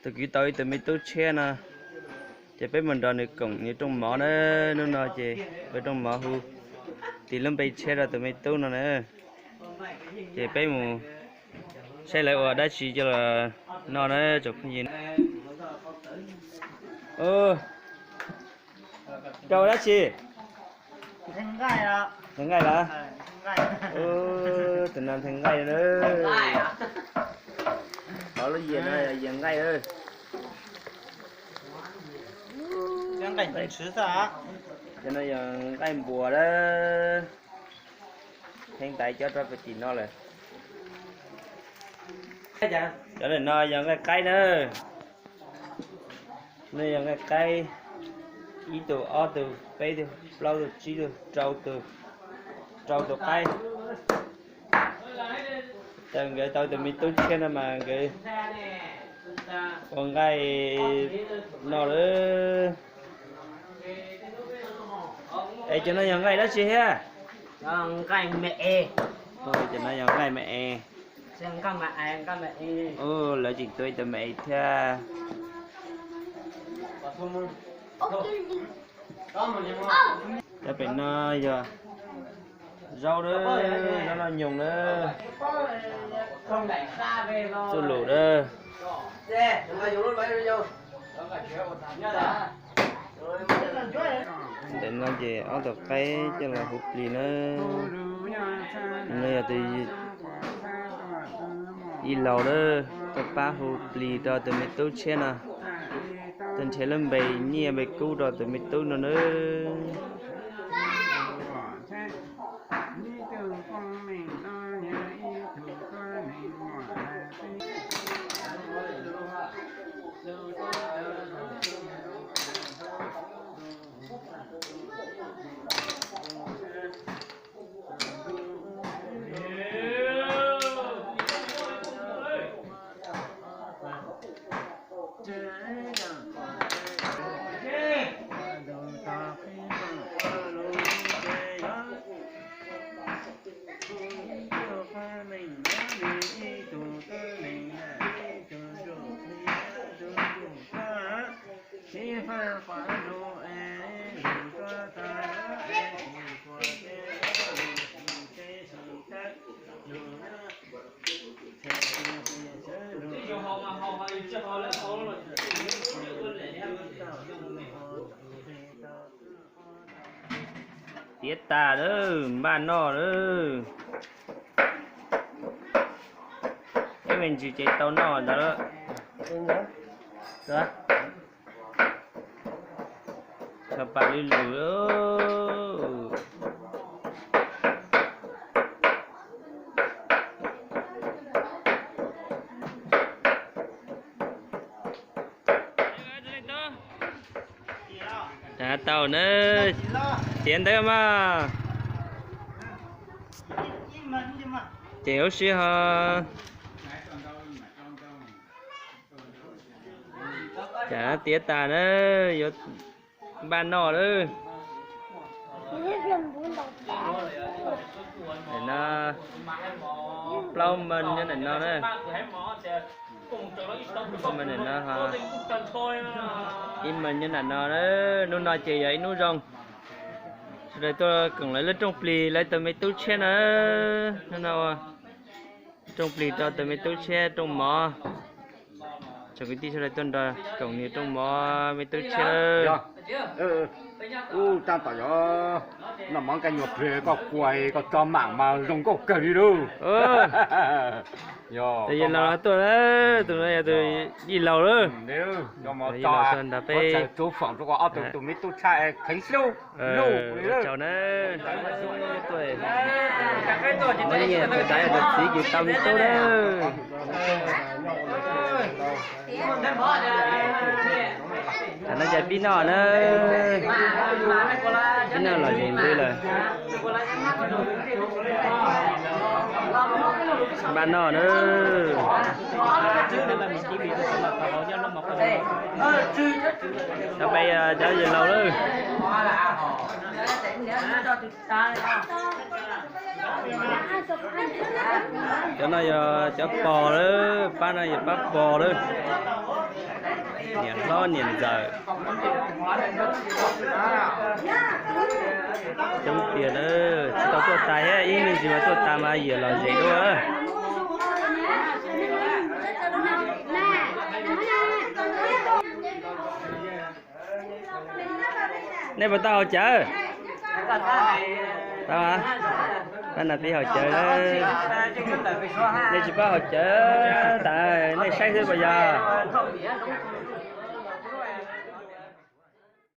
Tus kwv tau ib tug me tub tshiab no, ces peb mus nrog nws koom nws rooj mov na. Hnub no ces ua rooj mov hu tis lub npe tshiab rau tus me tub no na. Ces peb mus saib lawv ua dab tsi coj los noj na tsoom phooj ywg. Rau dab tsi? Nthe nqaij lawm. Tus no nthe nqaij na. Qhov lub yias no yog yias nqaij. Cov no yog nqaij npuas lawm. Heev tais cov rau pem tim no lawm. Cov ntawm no yog nqaij qaib na. No yog nqaij qaib, ib tug, ob tug, peb tug, plaub tug, tsib tug, rau tug, rau tus qaib. Ces nkawd tau tus me tub tshiab no mas nkawd ua nqaij no lawm. Es cov no yog nqaij dab tsi thiab? Nqaij me es. Cov no yog nqaij me es. Lawv tseem tua ib tug me es thiab. Cov pem no yog zaub lawm, zaub noj nyoos lawm, txuj lus lawm. Ntawm no ces ob tug qaib coj los hu plis na. No yog tus yij laus lawm, tuaj pab hu plis rau tus me tub tshiab no, tuaj nrhiav lub npe nyiaj npe kub rau tus me tub no na. Tiav tas lawm, npaj noj lawm. Ib me ntsis ces tau noj ntawd lawm. Tshaj pas li lus. Tau na, tiav ntawd mas. Ces ub sib ho. Cas tiav tas na, yuav npaj noj lawm. Nim no plaub mees nyob ntawm no na. Ib mees nyob ntawm no, ib mees nyob ntawm no na. Hnub no ces yog ib hnub zoo, sawv daws tuaj koom lawv lub rooj plig, lawv tus me tub tshiab na. Hnub no rooj plig rau tus me tub tshiab rooj mov. Tsoom kwv tij sawv daws tuaj nrog koom nws rooj mov me tub tshiab. Ub, tab tom yog noj mov nqaij nyuag pliag koj kuas koj tso mam mas zoo nkauj kawg li lauj. Yog yawg laus tuaj, tus no yog tus yij laus lawm. Yij laus tuaj nrog peb, tus me tub tshiab kheev xyuj lug li lawm. Tsaug na. Muab nyiaj tus txiv ces tau me tub na. Tam no ces pib noj na, pib noj los zeeg ntws lawm. Npaj noj na. Cov peb cov yawg laus lawm. Cov no yog cov pog lawm, pab no yog pab pog lawm. Niam hlob niam ntxawm coob tiag, tsis tau tuaj tas thiab, ib me ntsis mas tuaj tas mas yuav los zem dua. Nej puas tau haus cawv? Tau, pab nas pib haus cawv. Nej tsis paub haus cawv tas nej saib xwb puas yog?